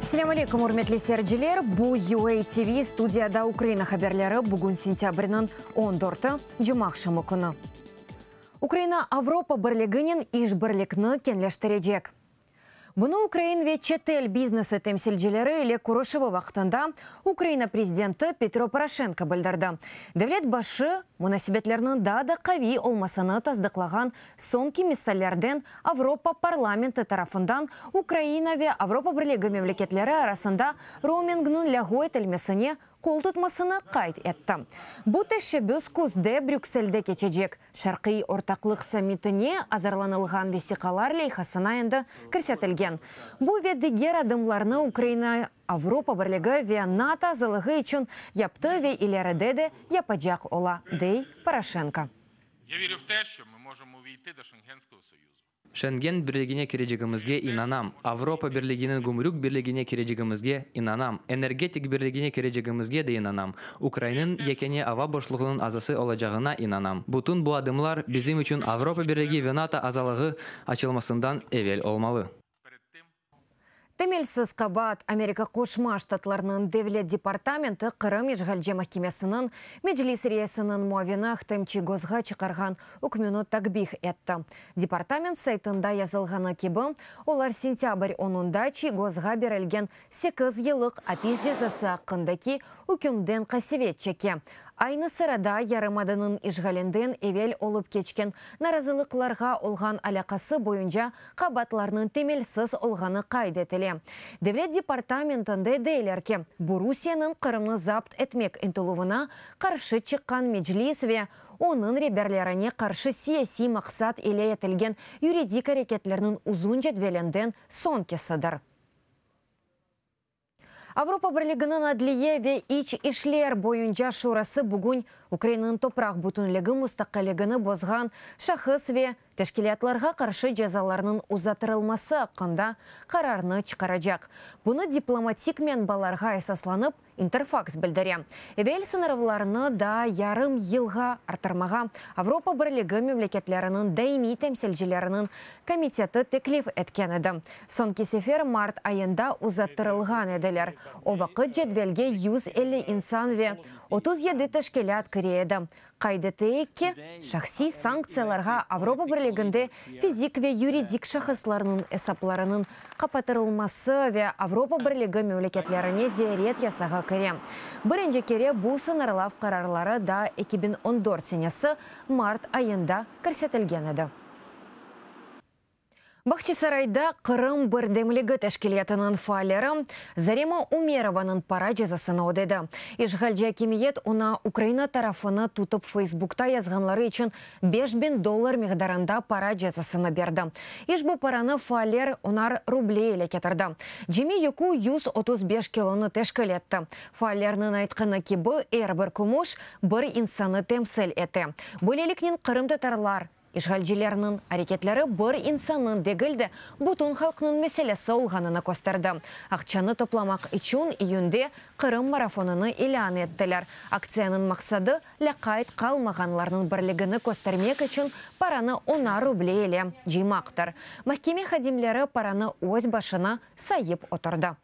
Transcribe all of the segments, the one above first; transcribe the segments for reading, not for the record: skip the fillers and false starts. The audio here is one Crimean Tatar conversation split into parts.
Selâm aleyküm, ürmetli seyirciler! Bu UA TV, studiyada Ukraina haberleri, bugün sentâbrniñ on dörtü, cumaaqşamı künü. Ukraina Avropa Birliginen işbirlikni keñleştirecek. Bunı ukrain ve çetel biznesi temsilcileri ile körüşüvi vaqtında Ukraina prezidenti Petro Poroşenko bildirdi. Devlet başı, munasebetlerniñ daa da qaviy olmasını tasdıqlağan soñki misallerden Avropa parlamenti tarafından Ukraina ve Avropa Birligi memleketleri arasında roumingniñ lâğu etilmesine qol tutmasını qayd etti. Bu teşebbüs küzde Brükselde keçecek Şarqiy ortaqlıq sammitine azırlanılğan vesiqalar leyhasına endi kirsetilgen. Bu ve diger adımlarnı Ukraina Avropa Birligi ve NATO azalığı içün yaptı ve ileride de yapacaq ola, dey Poroşenko. Şengen birligine kirecegimizge inanam, Avropa Birliginiñ gümrük birligine kirecegimizge inanam, energetik birligine kirecegimizge de inanam, Ukrainıñ yekâne ava boşluğınıñ azası olacağına inanam. Bütün bu adımlar bizim içün Avropa Birligi ve NATO azalığı açılmasından evel olmalı. Temelsiz qabaat, Amerika Qoşma Ştatlarınıñ Devlet departamenti Qırım işğalci mahkemesiniñ Meclis reisiniñ muavini Ahtem Çiygozğa çıqarğan ükmüni takbih etti. Departament saytında yazılğanı kibi, olar sentâbr onunda Çiygozğa berilgen sekiz yıllıq apis cezası aqqındaki ükümden qasevet çeke. Aynı sırada yarımadanıñ işğalinden evel olıp keçken narazılıqlarğa olğan alâqası boyunca qabaatlarnıñ temelsiz olğanı qayd etile. Devlet departamentinde deyler ki, bu Rusiyeniñ Qırımnı zapt etmek ıntıluvına qarşı çıqqan Meclis ve onıñ reberlerine qarşı siyasiy maqsat ile etilgen yuridik areketlerniñ uzun cedvelinden soñkisidir. Avropa Birliginiñ Adliye ve iç işler boyunca şurası bugün Ukrainanıñ topraq bütünligi mustaqilligini bozğan şahıs ve teşkilâtlarğa qarşı cezalarnıñ uzattırılması aqqında qararnı çıqaracaq. Bunı diplomatik menbalarğa esaslanıp İnterfaks bildire. Evel sıñırlavlarnı daa yarım yılğa arttırmağa Avropa Birligi memleketleriniñ daimiy temsilcileriniñ komiteti teklif etken edi. Soñki sefer mart ayında uzattırılğan ediler. O vaqıt cedvelge 150 insan ve 37 teşkilât kire edi. Qayd eteyik ki, şahsiy sanktsiyalarğa Avropa Birliginde fizik ve yuridik şahıslarnıñ esaplarınıñ qapatırılması ve Avropa Birligi memleketlerine ziyaret yasağı kire. Birinci kere bu sıñırlav qararları daa 2014 senesi mart ayında kirsetilgen edi. Bağçasarayda Qırım birdemligi teşkilâtınıñ faalleri Zarema Umerovanıñ para cezasını ödedi. İşğalci akimiyet oña Ukraina tarafını tutıp Feysbukta yazğanları içün 5000 dollar miqdarında para cezasını berdi. İşbu paranı faaller onar ruble ile ketirdi. Cemi yükü 135 kilonı teşkil etti. Faallerniñ aytqanı kibi, er bir kümüş bir insanı temsil ete. Böyleliknen qırımtatarlar, İşğalcilerniñ areketleri bir insannıñ degil de, bütün halqnıñ meselesi olğanını kösterdi. Aqçanı toplamaq içün iyünde Qırım marafonını ilân ettiler. Aktsiyanıñ maqsadı, lâqayt qalmağanlarnıñ birligini köstermek içün paranı onar ruble ile cıymaqtır. Mahkeme hadimleri paranı öz başına sayıp oturdı.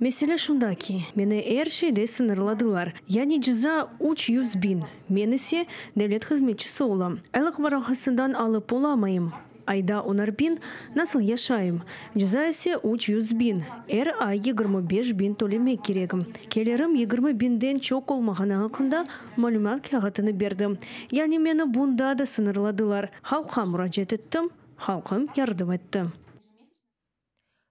Mesele şunda ki, meni er şeyde sıñırladılar. Yani ceza 300 biñ, men ise devlet hızmetçisi olam, aylıq varaqasından alıp olamayım. Ayda onar biñ, nasıl yaşayım? Ceza ise 300 biñ, er ay 25 biñ tölemek keregim. Kelirim 20 biñden çoq olmağanı aqqında malümat kâğıtını berdim. Yani meni bunda da sıñırladılar. Halqqa muracaat ettim, halqım yardım etti.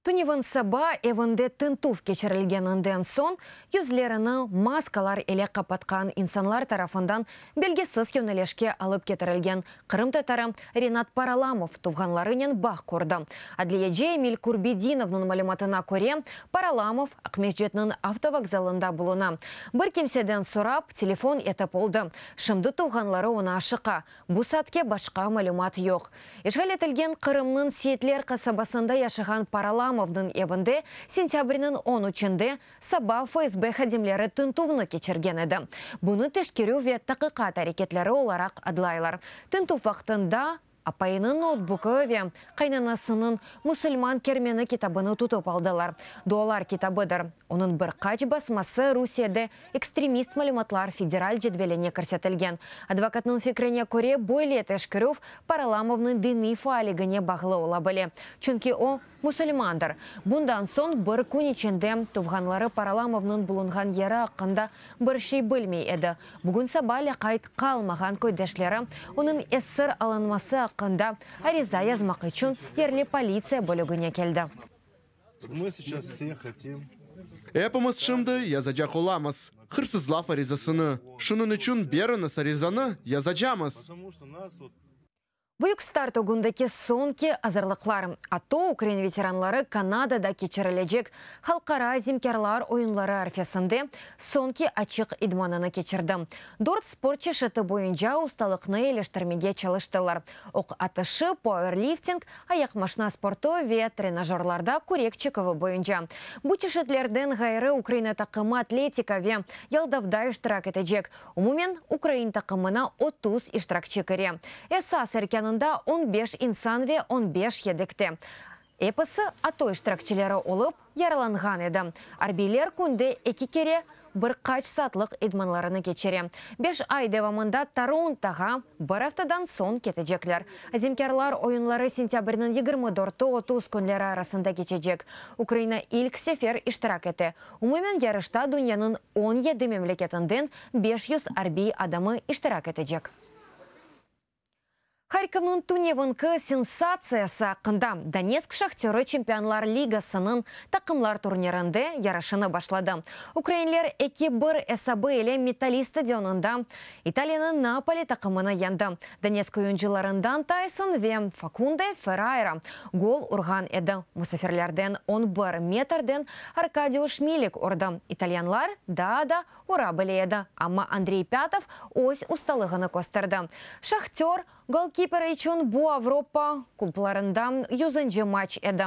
Tünevin saba evinde tintüv keçirilgeninden soñ, yüzlerini maskalar ile qapatqan insanlar tarafından belgisiz yönelişke alıp ketirilgen qırımtatarı Renat Paralamov tuvğanlarınen bağ qurdı. Adliyeci Emil Kurbedinovnıñ malümatına köre, Paralamov Aqmescitniñ avtovokzalında buluna. Bir kimseden sorap, telefon etip oldı. Şimdi tuvğanları onı aşıqa. Bu saatke başqa malümat yoq. İşğal etilgen Qırımnıñ Seyitler qasabasında yaşağan Paralamovnıñ evinde sentâbrniñ on üçünde saba FSB hadimleri tintüvni keçirgen edi. Bunı teşkerüv ve taqiqat areketleri olaraq adlaylar. Tintüv vaqtında. Apayınıñ noutbukı ve qaynanasınıñ Musulman kermeni kitabını tutıp aldılar. Dualar kitabıdır. Onıñ bir qaç basması Rusiyede ekstremist malümatlar federal cedveline kirsetilgen. Advokatnıñ fikrine köre, böyle teşkerüv Paralamovnıñ diniy faalligine bağlı ola bile, çünki o, musulmandır. Bundan soñ bir kün içinde tuvğanları Paralamovnıñ bulunğan yeri aqqında bir şey bilmey edi. Bugün saba lâqayt qalmağan köydeşleri onıñ esir alınması aqqında ariza yazmaq içün yerli politsiya bölügine keldi. Epimiz şimdi yazacaq olamız hırsızlav arizasını. Şunıñ içün beriñiz arizanı, yazacamız. Büyük start ögündeki soñki azırlıqlar. ATO ukrain veteranları Kanadada keçirilecek Halqara azimkârlar oyunları arfesinde soñki açıq idmanını keçirdi. Dört sport çeşiti boyunca ustalıqnı eleştirmege çalıştılar, oq atışı, pauerlifting, ayaqmaşna sportu ve trenajörlarda kürek çeküvi boyunca. Bu çeşitlerden ğayrı Ukraina taqımı atletika ve yaldavda iştirak etecek. Umumen, ukrain taqımına 30 iştirakçi kire. Esas erkânında on beş insan ve on beş yedekte. Episi ATO iştirakçileri olıp, yaralanğan edi. Arbiyler künde eki kere bir qaç saatlıq idmanlarını keçire. 5 ay devamında Torontoğa bir aftadan soñ ketecekler. Azimkârlar oyunları sentâbrniñ 24-30 künleri arasında keçecek. Ukraina ilk sefer iştirak ete. Umumen yarışta dünyanıñ 17 memleketinden 500 arbiy adamı iştirak etecek. Harkovnıñ tünevinki sensatsiyası aqqında. Donetsk Şahtörı Çempionlar Ligasınıñ taqımlar turnirinde yarışını başladı. Ukrainler 2-1 esabı ile Metallist stadionında İtaliyanıñ Napoli taqımını yendi. Donetsk oyuncılarından Tayson ve Fakunde Ferrayra gol urğan edi. Musafirlerden 11 metrden Arkadiuş Milik urdı. İtalyanlar daa da ura bile edi, amma Andrey Pâtov öz ustalığını kösterdi. Şahtör golkiperi içün bu Avropa klublarında 100-nci matç edi.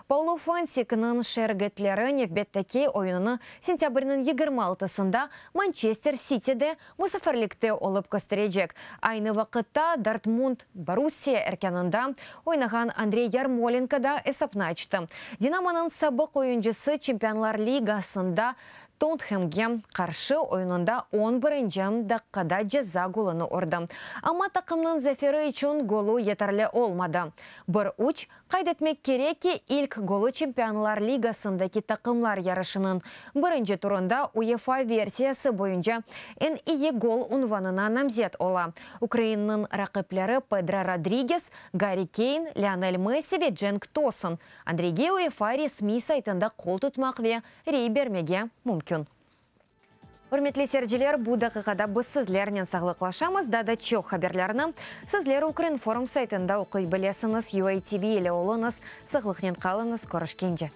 Paulu Fonsekniñ şegirtleri nevbetteki oyunını sentâbrniñ 26-sında Mançester Sitide musafirlikte olıp kösterecek. Aynı vaqıtta Dortmund Borussiya erkânında oynağan Andrey Yarmolenko da esapnı açtı. Dinamonıñ sabıq oyuncısı Çempionlar Ligasında Tottenhemge qarşı oyunında 11-nci daqqada ceza golunı urdı. Amma taqımnıñ zaferi içün golu yeterli olmadı. 1-3. Qayd etmek kerek ki, ilk golu Çempionlar Ligasındaki taqımlar yarışınıñ birinci turında UEFA versiyası boyunca eñ eyi gol unvanına namzet ola. Ukrainniñ raqipleri Pedro Rodriges, Garri Keyn, Lionel Messi ve Cenk Tosun. Andreyge UEFA resmiy saytında qol tutmaq ve rey bermege mümkün. Ürmetli seyirciler, bu daqiqada biz sizlernen sağlıqlaşamız. Daa da çoq haberlerni sizler Ukrinform saytında oquy bilesiñiz. UATV ile oluñız, sağlıqnen qalıñız, körüşkence.